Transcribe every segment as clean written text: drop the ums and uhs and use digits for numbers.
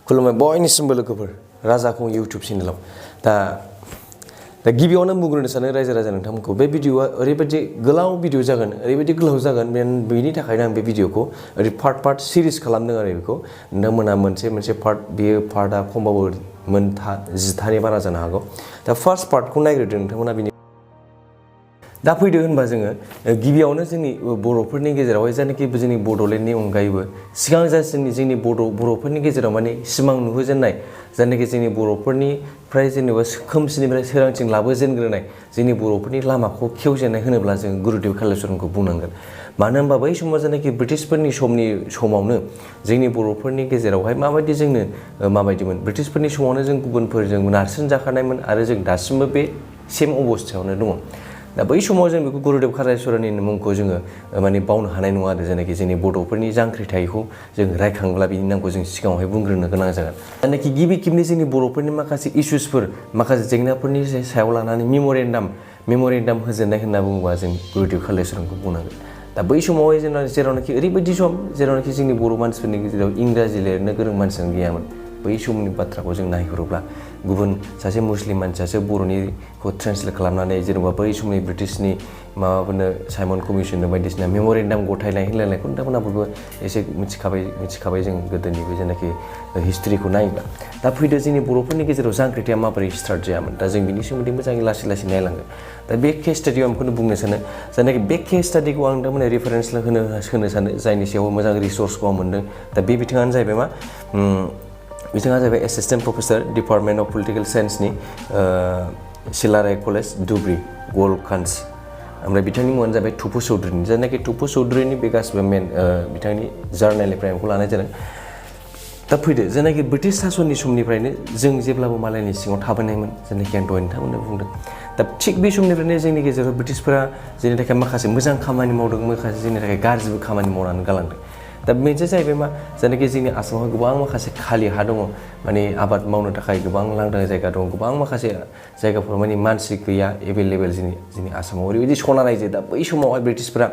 खुलुमबाय बयनिसिमबो लोगोफोर राजाखौ इउटिउब चेनेलाव दा गिबियावनो बुंग्रोनो सानो रायजो राजा नोंथांमोनखौ बे भिडिअआ ओरैबायदि गोलाव भिडिअ जागोन ओरैबायदि गोलाव जागोन बेनि थाखायनो आं बे भिडिअखौ ओरै पार्ट सिरिज खालामदों आरो बेखौ नोंथांमोना मोनसे पार्ट बेयो पार्टआ खमबाबो जिथानि बारा जानो हागौ दा फार्स्ट पार्टखौ नायग्रोदो नोंथांमोना बिनि दा फैदो होनबा जोङो गिबियावनो जोंनि बर'फोरनि गेजेरावहाय जायनाखि जोंनि बड'लेण्डनि अनगायैबो सिगां जोंनि बर'फोरनि गेजेराव माने सिमां नुहोजेननाय जायनाखि जोंनि बर'फोरनिफ्राय जेनेबा खोमसिनिफ्राय सोरांथिं लाबोजेनग्रोनाय जोंनि बर'फोरनि लामाखौ खेवजेननाय होनोब्ला जों गुरुदेव कालिचरनखौ बुंनांगोन मानो होनबा बै समाव जायनाखि ब्रिटिशफोरनि समावनो जोंनि बर'फोरनि गेजेरावहाय माबायदि जोंनो माबायदिमोन ब्रिटिशफोरनि समावनो जों गुबुनफोरजों नारसिनजाखानायमोन आरो जों दासिमबो बे सेम अबस्थायावनो दङ दा बै समाव जों बेखौ गुरुदेव कालिचरननि मुंखौ जोङो माने बावनो हानाय नङा आरो जायनाखि जोंनि बड'फोरनि जांख्रिथायखौ जों रायखांब्ला बिनि नामखौ जों सिगाङावहाय बुंग्रोनो गोनां जागोन जायनाखि गिबि खेबनि जोंनि बर'फोरनि माखासे इस्युसफोर माखासे जेंनाफोरनि सायाव लानानै मेम'रेन्डाम होजेननाय होनना बुङोबा जों गुरुदेव कालिचरनखौ बुंनांगोन दा बै समावहाय जेरावनाखि ओरैबायदि सम जेरावनाखि जोंनि बर' मानसिफोरनि गेजेराव इंराजि लिरनो गोरों मानसियानो गैयामोन बै समनि बाथ्राखौ जों नायहरोब्ला गुबुन सासे मुस्लिम मानसियासो बर'निखौ ट्रेन्सलेट खालामनानै जेनेबा बै समनि ब्रिटिशनि माबाफोरनो साइमन कमिसननो बायदिसिना मेम'रेन्डाम गथायनाय होनलायनायखौ नोंथांमोना बयबो एसे मिथिखाबाय जों गोदोनि बे जेनाखि हिस्ट्रिखौ नायोब्ला दा फैदो जोंनि बर'फोरनि गेजेराव जांख्रिथाया माबोरै स्टार्ट जायामोन दा जों बिनि सोमोन्दै मोजाङै लासै नायलांगोन दा बे केस स्टाडियाव आं बेखौनो बुंनो सानो जायनाखि बे केस स्टाडिखौ आं नोंथांमोननो रेफारेन्स होनो सानो जायनि सायाव मोजां रिसर्सखौ आं मोन्दों दा बे बिथिङानो जाहैबाय मा बिथाङा जाहैबाय assistant professor department of political साइन्सनि सिलाराय कलेज धुब्रि गलकान्स ओमफ्राय बिथांनि मुङानो जाबाय टुपु चौधुरिनि जायनाखि टुपु चौधुरिनि बे गासिबो मेन बिथांनि जार्नेलनिफ्राय आंखौ लानाय जादों दा फैदो जायनाखि ब्रिटिश सासननि समनिफ्रायनो जों जेब्लाबो मालायनि सिङाव थाबोनायमोन जायनाखि आं दहाय नोंथांमोननो बुंदों दा थिग बे समनिफ्रायनो जोंनि गेजेराव ब्रिटिशफोरा जोंनि थाखाय माखासे मोजां खामानि मावदों माखासे जोंनि थाखाय गाज्रिबो खामानि मावनानै गालांदों दा मोनसे जाहैबाय मा जायनाखि जोंनि आसामावहाय गोबां माखासे खालि हा दङ माने आबाद मावनो थाखाय गोबां लांदां जायगा दं गोबां माखासे जायगाफोराव माने मानसि गैया एभेलेबेल जोंनि आसामाव ओरैबायदि सना रायजो दा बै समावहाय ब्रिटिशफोरा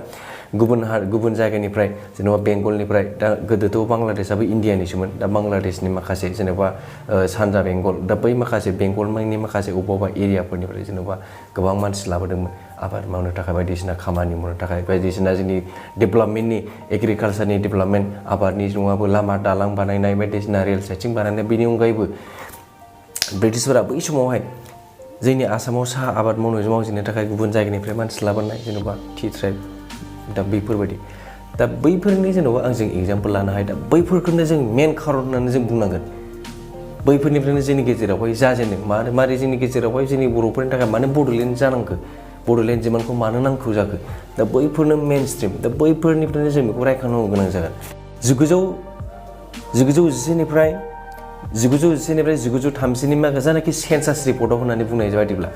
गुबुन जायगानिफ्राय जेनेबा बेंगलनिफ्राय दा गोदोथ' बांलादेशआबो इण्डियानिसोमोन दा बांलादेशनि माखासे जेनेबा सानजा बेंगल दा बै माखासे बेंगलनि माखासे अबेबा एरियाफोरनिफ्राय जेनेबा गोबां मानसि लाबोदोंमोन आबाद मावनो थाखाय बायदिसिना खामानि मावनो थाखाय बायदिसिना जोंनि डेभेलपमेन्टनि एग्रिकालसारनि डेभेलपमेन्ट आबादनि नङाबो लामा दालां बानायनाय बायदिसिना रेल साइथिं बानायनाय बेनि अनगायैबो ब्रिटिशफोरा बै समावहाय जोंनि आसामाव साहा आबाद मावजेननो थाखाय गुबुन जायगानिफ्राय मानसि लाबोनाय जेनेबा टि ट्राइब दा बैफोरबायदि दा बैफोरनि जेनेबा आं जों एग्जाम्पोल लानो हायो दा बैफोरखौनो जों मेन खारन होननानै जों बुंनांगोन बैफोरनिफ्रायनो जोंनि गेजेरावहाय जाजेनदों मारै जोंनि गेजेरावहाय जोंनि बर'फोरनि थाखाय मानो बड'लेण्ड जानांगौ बड'लेण्ड डिमान्डखौ मानो नांगौ जाखो दा बैफोरनो मेन स्ट्रिम दा बैफोरनिफ्रायनो जों बेखौ रायखांनांगौ गोनां जागोन 1910निफ्राय 1930नि माखासे जानाखि सेन्सास रिपर्टआव होननानै बुंनाय बायदिब्ला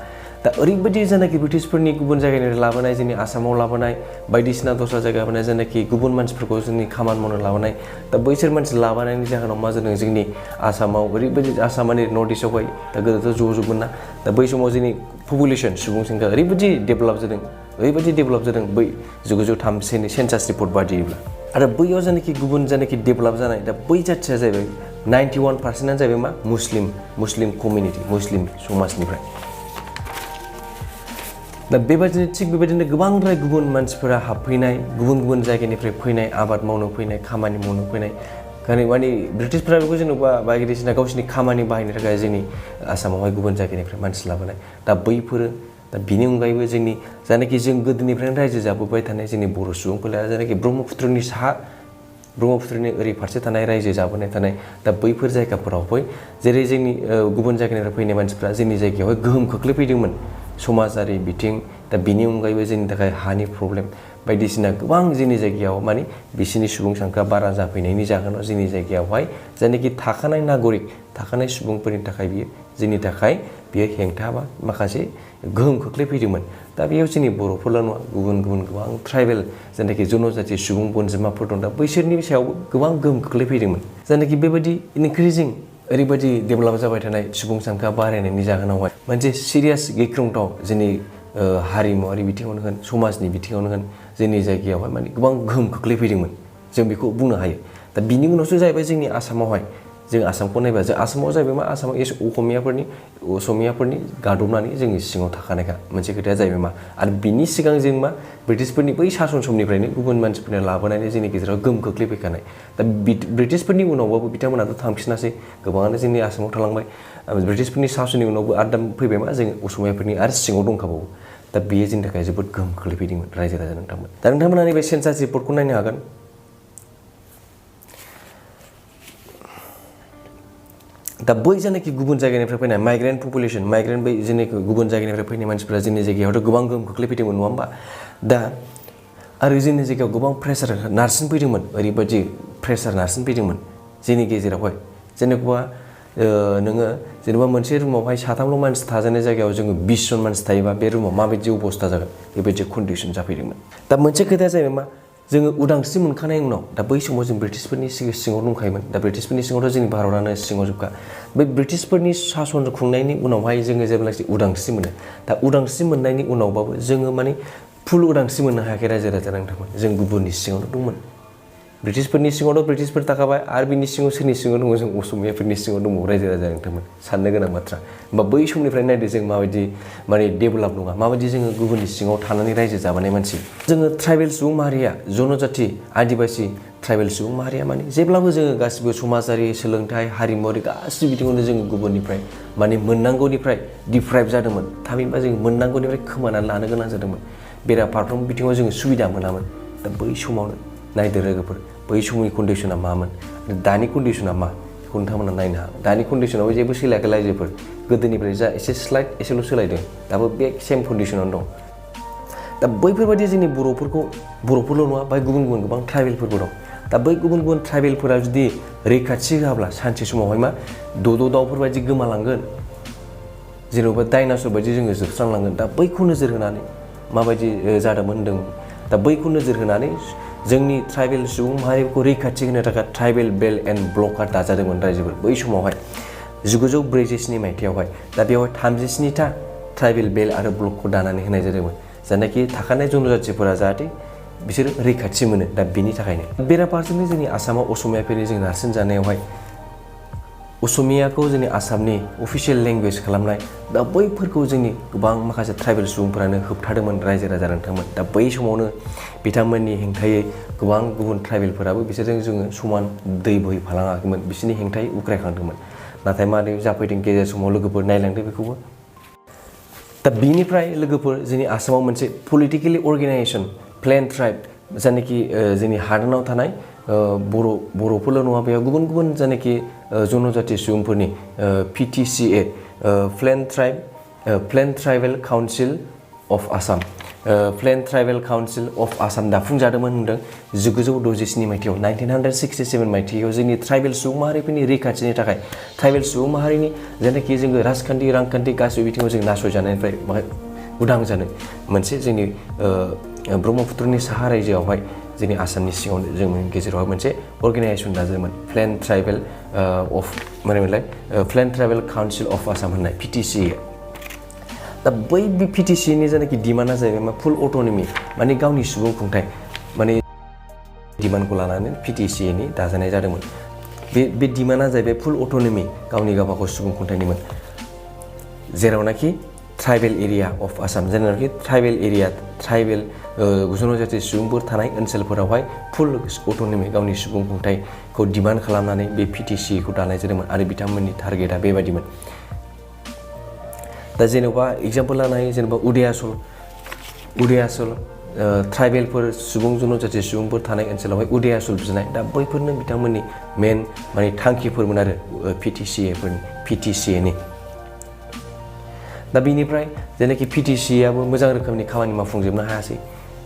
दा ओरैबायदि जानाखि ब्रिटिशफोरनि गुबुन जायगानिफ्राय लाबोनाय जोंनि आसामाव लाबोनाय बायदिसिना दस्रा जायगा लाबोनाय जानाखि गुबुन मानसिफोरखौ जोंनि खामानि मावनो लाबोनाय दा बैसोर मानसि लाबोनायनि जाहोनाव मा जादों जोंनि आसामाव ओरैबायदि आसामानि नर्थ इस्टआवहाय दा गोदोथ' ज'जोबमोन ना दा बै समाव जोंनि पपुलेसन सुबुं सानखोआ ओरैबायदि डेभेलप जादों बै 1930नि सेन्सास रिपर्ट बादियैब्ला आरो बैयाव जानाखि गुबुन जानाखि डेभेलप जानाय दा बै जाथिया जाहैबाय 91%आनो जाहैबाय मा मुस्लिम कमिउनिटि मुस्लिम समाजनिफ्राय दा बेबायदिनो गोबांद्राय गुबुन मानसिफोरा हाबफैनाय गुबुन जायगानिफ्राय फैनाय आबाद मावनो फैनाय खामानि मावनो फैनाय माने ब्रिटिशफोरा बेखौ जेनेबा बायदिसिना गावसिनि खामानि बाहायनो थाखाय जोंनि आसामावहाय गुबुन जायगानिफ्राय मानसि लाबोनाय दा बैफोरो दा बिनि अनगायैबो जोंनि जायनाखि जों गोदोनिफ्रायनो रायजो जाबोबाय थानाय जोंनि बर' सुबुंफोरा जायनाखि ब्रह्मपुत्रनि ओरै फारसे थानाय रायजो जाबोनाय थानाय दा बैफोर जायगाफोरावहाय जेरै जोंनि गुबुन जायगानिफ्राय फैनाय मानसिफ्रा जोंनि जायगायावहाय गोहोम खोख्लैफैदोंमोन समाजारि बिथिं दा बिनि अनगायैबो जोंनि थाखाय हानि प्रब्लेम बायदिसिना गोबां जोंनि जायगायाव माने बिसोरनि सुबुं सानखोआ बारा जाफैनायनि जाहोनाव जोंनि जायगायावहाय जायनाखि थाखानाय नागरिक थाखानाय सुबुंफोरनि थाखाय जोंनि थाखाय बियो हेंथा बा माखासे गोहोम खोख्लैफैदोंमोन दा बेयाव जोंनि बर'फोरल' नङा गुबुन गोबां ट्राइबेल जायनाखि जनजाति सुबुं अनजिमाफोर दं दा बैसोरनि सायावबो गोबां गोहोम खोख्लैफैदोंमोन जायनाखि बेबायदि इनक्रिजिं ओरैबायदि डेभेलप जाबाय थानाय सुबुं सानखोआ बारायनायनि जाहोनावहाय मोनसे सिरियास गिख्रंथाव जोंनि हारिमुवारि बिथिङावनो होन समाजनि बिथिङावनो होन जोंनि जायगायावहाय माने गोबां गोहोम खोख्लैफैदोंमोन जों बेखौ बुंनो हायो दा बिनि उनावसो जाहैबाय जोंनि आसामावहाय जों आसामखौ नायबा जों आसामाव जाहैबाय मा आसामाव असमियाफोरनि गादबनानै जोंनि सिङाव थाखानायखा मोनसे खोथाया जाहैबाय मा आरो बिनि सिगां जों मा ब्रिटिशफोरनि बै सासन समनिफ्रायनो गुबुन मानसिफोरनो लाबोनानै जोंनि गेजेराव गोहोम खोख्लैफैखानाय दा ब्रिटिशफोरनि उनावबाबो बिथांमोनाथ' थांफिनासै गोबाङानो जोंनि आसामाव थालांबाय ब्रिटिशफोरनि सासननि उनावबो आरो फैबाय मा जों असमियाफोरनि आरो सिङाव दंखाबावो दा बेयो जोंनि थाखाय जोबोद गोहोम खोख्लैफैदोंमोन रायजो राजा नोंथांमोन दा नोंथांमोना नैबे सेन्सास रिपर्टखौ नायनो हागोन दा बै जायनाखि गुबुन जायगानिफ्राय फैनाय माइग्रेन्ट पपुलेसन माइग्रेन्ट बै जेनाखि गुबुन जायगानिफ्राय फैनाय मानसिफोरा जोंनि जायगायावथ' गोबां गोहोम खोख्लैफैदोंमोन नङा होमबा दा आरो जोंनि जायगायाव गोबां प्रेसार नारसिनफैदोंमोन ओरैबायदि प्रेसार नारसिनफैदोंमोन जोंनि गेजेरावहाय जेनेबा नोङो जेनेबा मोनसे रुमावहाय साथामल' मानसि थाजानाय जायगायाव जोङो 20 जन मानसि थायोबा बे रुमाव माबायदि अबस्था जागोन बेबायदि कन्डिसन जाफैदोंमोन दा मोनसे खोथाया जाहैबाय मा जोङो उदांस्रि मोनखानायनि उनाव दा बै समाव जों ब्रिटिशफोरनि सिङाव दंखायोमोन दा ब्रिटिशफोरनि सिङावथ' जोंनि भारतआनो सिङाव जोबखा बै ब्रिटिशफोरनि सासन खुंनायनि उनावहाय जोङो जेब्लाखि उदांस्रि मोनो दा उदांस्रि मोननायनि उनावबाबो जोङो माने फुल उदांस्रि मोननो हायाखै रायजो राजा नोंथांमोन जों गुबुननि सिङावनो दंमोन ब्रिटिशफोरनि सिङावथ' ब्रिटिशफोर थाखाबाय आरो बिनि सिङाव सोरनि सिङाव दङ जों असमियाफोरनि सिङाव दङ रायजो राजा नोंथांमोन साननो गोनां बाथ्रा होमबा बै समनिफ्राय नायदो जों माबायदि माने डेभेलप नङा माबायदि जोङो गुबुननि सिङाव थानानै रायजो जाबोनाय मानसि जोङो ट्राइबेल सुबुं माहारिया जनजाति आदिबासि ट्राइबेल सुबुं माहारिया माने जेब्लाबो जोङो गासिबो समाजारि सोलोंथाइ हारिमुवारि गासिबो बिथिङावनो जोङो गुबुननिफ्राय माने मोननांगौनिफ्राय डिप्राइभ जादोंमोन थामहिनबा जोङो मोननांगौनिफ्राय खोमानानै लानो गोनां जादोंमोन बेराफारफ्रोमबो बिथिङाव जोङो सुबिदा मोनामोन दा बै समावनो नायदो लोगोफोर बै समनि कन्डिसना मामोन दानि कन्डिसना मा बेखौ नोंथांमोना नायनो हागोन दानि कन्डिसनावबो जेबो सोलायाखै रायजोफोर गोदोनिफ्राय जा एसे स्लाइड एसेल' सोलायदों दाबो बे सेम कन्डिसनावनो दं दा बैफोरबायदि जोंनि बर'फोरल' नङा बाय गुबुन गुबुन गोबां ट्राइबेलफोरबो दं दा बै गुबुन गुबुन ट्राइबेलफोरा जुदि रैखाथि होआब्ला सानसे समावहाय मा द' दाउफोरबायदि गोमालांगोन जेन'बा डाइनासर बायदि जोङो जोबस्रांलांगोन दा बैखौ नोजोर होनानै माबायदि जादोंमोन होनदों दा बैखौ नोजोर होनानै जोंनि ट्राइबेल सुबुं माहारिखौ रैखाथि होनो थाखाय ट्राइबेल बेल एन्ड ब्लकआ दाजादोंमोन रायजोफोर बै समावहाय 1947 मायथाइयावहाय दा बेवहाय 37टा ट्राइबेल बेल आरो ब्लकखौ दानानै होनाय जादोंमोन जायनाखि थाखानाय जनजातिफोरा जाहाथे बिसोर रैखाथि मोनो दा बिनि थाखायनो बेराफारसेनो जोंनि आसामाव असमियाफोरनि जों नारसिन जानायावहाय असमियाखौ जोंनि आसामनि अफिसियेल लेंगुवेज खालामनाय दा बैफोरखौ जोंनि गोबां माखासे ट्राइबेल सुबुंफोरानो होबथादोंमोन रायजो राजा नोंथांमोन दा बै समावनो बिथांमोननि हेंथायै गोबां गुबुन ट्राइबेलफोराबो बिसोरजों जोङो समान दै बोहैफालाङाखैमोन बिसोरनि हेंथायै उग्रायखांदोंमोन नाथाय मारै जाफैदों गेजेर समाव लोगोफोर नायलांदो बेखौबो दा बिनिफ्राय लोगोफोर जोंनि आसामाव मोनसे पलिटिकेलि अर्गेनाइजेसन प्लेन ट्राइब जायनाखि जोंनि हादोराव थानाय बर'फोरल' नङा बेयाव गुबुन गुबुन जायनाखि जनजाति सुबुंफोरनि PTCA plain tribal council of Assam plain tribal council of Assam दाफुंजादोंमोन होनदों 1967 मायथाइयाव 1967 मायथाइयाव जोंनि ट्राइबेल सुबुं माहारिफोरनि रैखाथिनि थाखाय ट्राइबेल सुबुं माहारिनि जायनाखि जोङो राजखान्थि रांखान्थि गासिबो बिथिङाव जों नासयजानायनिफ्राय उदां जानो मोनसे जोंनि ब्रह्मपुत्रनि साहा रायजोआवहाय जोंनि आसामनि सिङावनो जोंनि गेजेरावहाय मोनसे अर्गेनाइजेसन दाजादोंमोन plain tribal council of Assam होननाय PTCA दा बै PTCAनि जायनाखि डिमान्डआ जाहैबाय मा फुल अट'नमि माने गावनि सुबुं खुंथाइ माने डिमान्डखौ लानानै PTCAनि दाजानाय जादोंमोन बे डिमान्डआ जाहैबाय फुल अट'नमि गावनि गावबागाव सुबुं खुंथाइनिमोन जेरावनाखि ट्राइबेल एरिया अफ आसाम जेरावनाखि ट्राइबेल जनजाति सुबुंफोर थानाय ओनसोलफोरावहाय फुल अट'नमि गावनि सुबुं खुंथाइखौ डिमान्ड खालामनानै बे PTCAखौ दानाय जादोंमोन आरो बिथांमोननि टारगेटआ बेबायदिमोन दा जेनेबा एग्जाम्पल लानो हायो जेनेबा उदयासल ट्राइबेलफोर जनजाति सुबुंफोर थानाय ओनसोलावहाय उदयासल बिनाय दा बैफोरनो बिथांमोननि मेन माने थांखिफोरमोन आरो PTCAनि दा बिनिफ्राय जेनाखि PTCAआबो मोजां रोखोमनि खामानि मावफुंजोबनो हायासै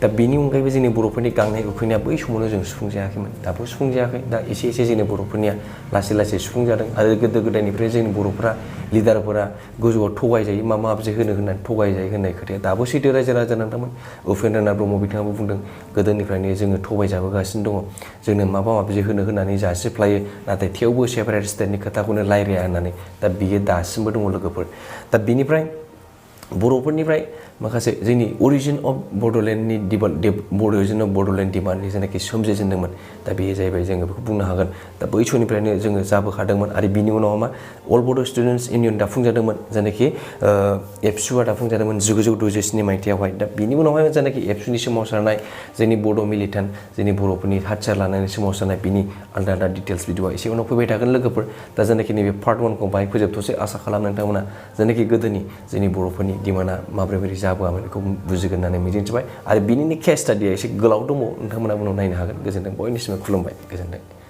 दा बेनि अनगायैबो जोंनि बर'फोरनि गांनाय उखैनाया बै समावनो जों सुफुंजायाखैमोन दाबो सुफुंजायाखै दा एसे जोंनि बर'फोरनिया लासै लासै सुफुंजादों आरो गोदो गोदायनिफ्राय जोंनि बर'फोरा लिडारफोरा गोजौआव थगायजायो माबा होनो होननानै थगायजायो होननाय खोथाया दाबो सैथो रायजो राजा नोंथांमोन उपेन्द्रनाथ ब्रह्म बिथाङाबो बुंदों गोदोनिफ्रायनो जोङो थगायजाबोगासिनो दङ जोंनो माबा होनो होननानै जासिफ्लायो नाथाय थेवबो सेपारेट स्टेटनि खोथाखौनो रायज्लाया होननानै दा बियो दासिमबो दङ लोगोफोर दा बिनिफ्राय बर'फोरनिफ्राय माखासे जोंनि अरिजिन अफ बड'लेण्डनि अरिजिन अफ बड'लेण्ड डिमान्डनि जेनाखि सोमजिजेनदोंमोन दा बेयो जाहैबाय जोङो बेखौ बुंनो हागोन दा बै समनिफ्रायनो जोङो जाबोखादोंमोन आरो बिनि उनाव मा अल बड' स्टुडेन्टस इउनियन दाफुंजादोंमोन जायनाखि एबसुआ दाफुंजादोंमोन 1967 मायथाइयावहाय दा बिनि उनावहाय जायनाखि एबसुनि सोमावसारनाय जोंनि बड' मिलिटेन्ट जोंनि बर'फोरनि हाथियार लानानै सोमावसारनाय बिनि आलदा आलदा डिटेल्स भिडिअआ एसे उनाव फैबाय थागोन लोगोफोर दा जायनाखि नैबे पार्ट 1खौ बाहाय फोजोबथ'सै आसा खालामो नोंथांमोना जायनाखि गोदोनि जोंनि बर'फोरनि डिमान्डआ माबोरै जाबोआमोन बेखौ बुजिगोन होननानै मिजिंथिबाय आरो बिनिनो केस स्टाडिया एसे गोलाव दङ नोंथांमोना उनाव नायनो हागोन गोजोनथों बयनिसिमबो खुलुमबाय गोजोनथों